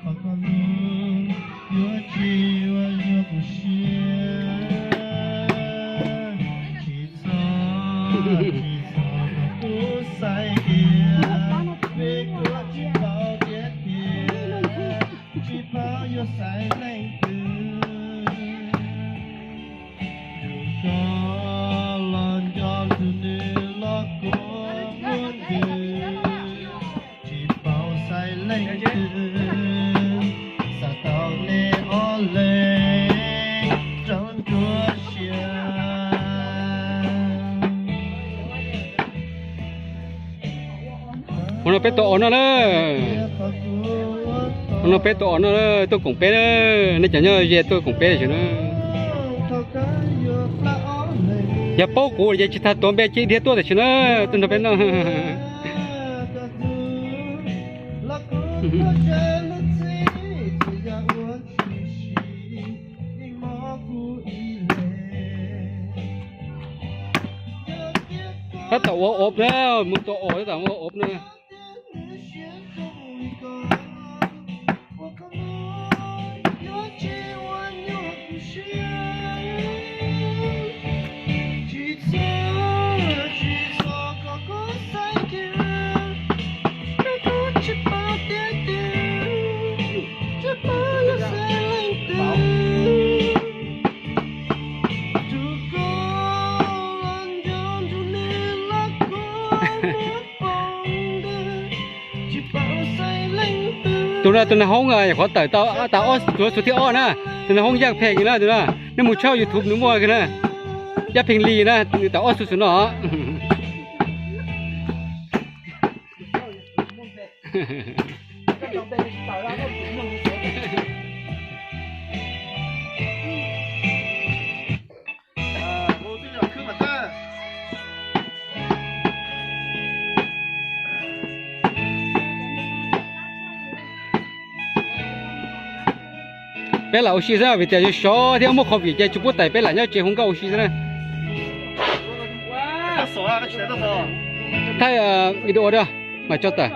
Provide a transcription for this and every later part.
Qhov koj lub yuav tsis ua nyuag kuv siab, tsis txhob, tsis txhob kom kuv xaiv tias peb kuj tsis tau tiag tiag, tsis paub yuav xaiv leej twg. Tus koj los nco tus nws los kua muag ntws, tsis paub xaiv leej twg, xav tau nej ob leeg rau nruab siab. Hnub no peb tau os noj na. Hnub no peb tau os noj, tuaj koom peb na. Nej cov nyob ze tuaj koom peb tam sim na. Yog paub kuv ces tsis tas tuav npe cia dhia tuaj tam sim na, tuaj nrog peb noj. Tab tom ua ob na, mus tua os tab tom ua ob na. Tus no tus nag hoob, nyuam qhuav tawm tau tas ob xuv, xuv thib ob na. Tus nag hoob Yaj Pheej na, tus no nej mus tshawb YouTube nws muaj na. Yaj Pheej Lis na, nws tawm ob xuv xuv no. Peb lam ua si xwb vim tias yog sov thiab muaj qhov vim ces tsis pub tais, peb lam nyob tsev hu nkauj ua si xwb na. Thaij video da, mas tso tawm.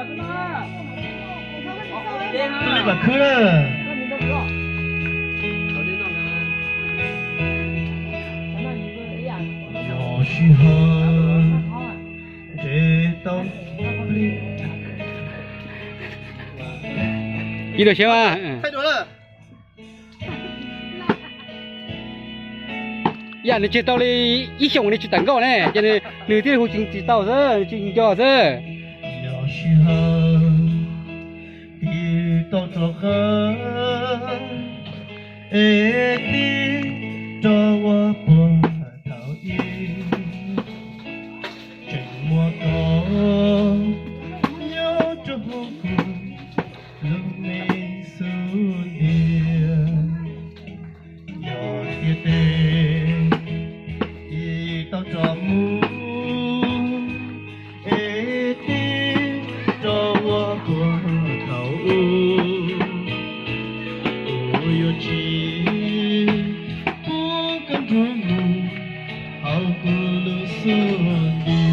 Yog sij hawm nres tau plig. Ib lub siab mas. Yam nws tseg tau li ib xyoos nws tsis tawm nkauj ne, ces nws thiaj hu tsis tau xwb, nws tsis nco xwb. Yog sij hawm tig tau rov qab, es tig rov ua puag thaum ub, tseem muaj koj nyob rau hauv kuv lub me xub ntiag. Yog tiag tes tig tau rov mus, es tig rov ua puag thaum ub, kuv yuav tsis pub koj nrug mus hauv kuv lub xub ntiag.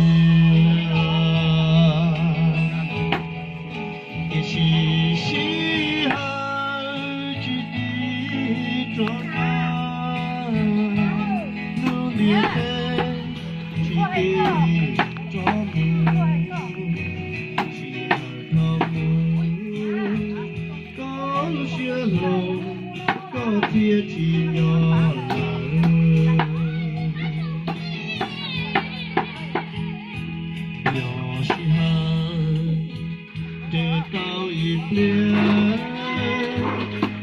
Tiam sis sij hawm tsis tig rov qab, lub ntiaj teb tsis tig rov mus, sij hawm dhau mus, koj lub siab hlob koj thiaj tsis nyob lawm. Yog sij hawm nres tau ib pliag,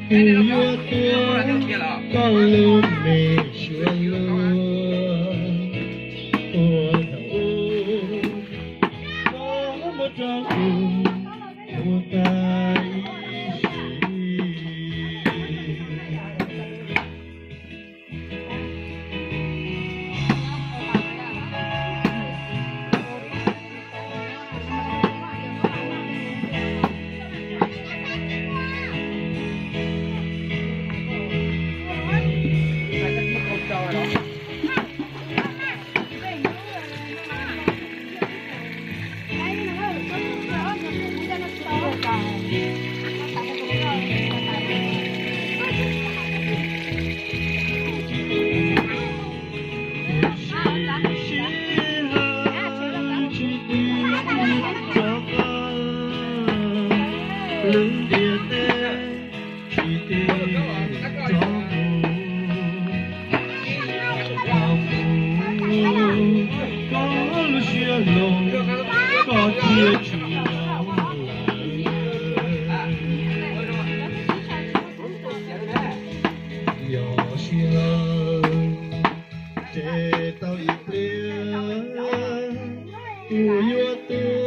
kuv yuav tuav koj lub me suab luag puag thaum ub, koj muab rau kuv ua tag ib sim. Ces tau ib pliag kuv yuav tu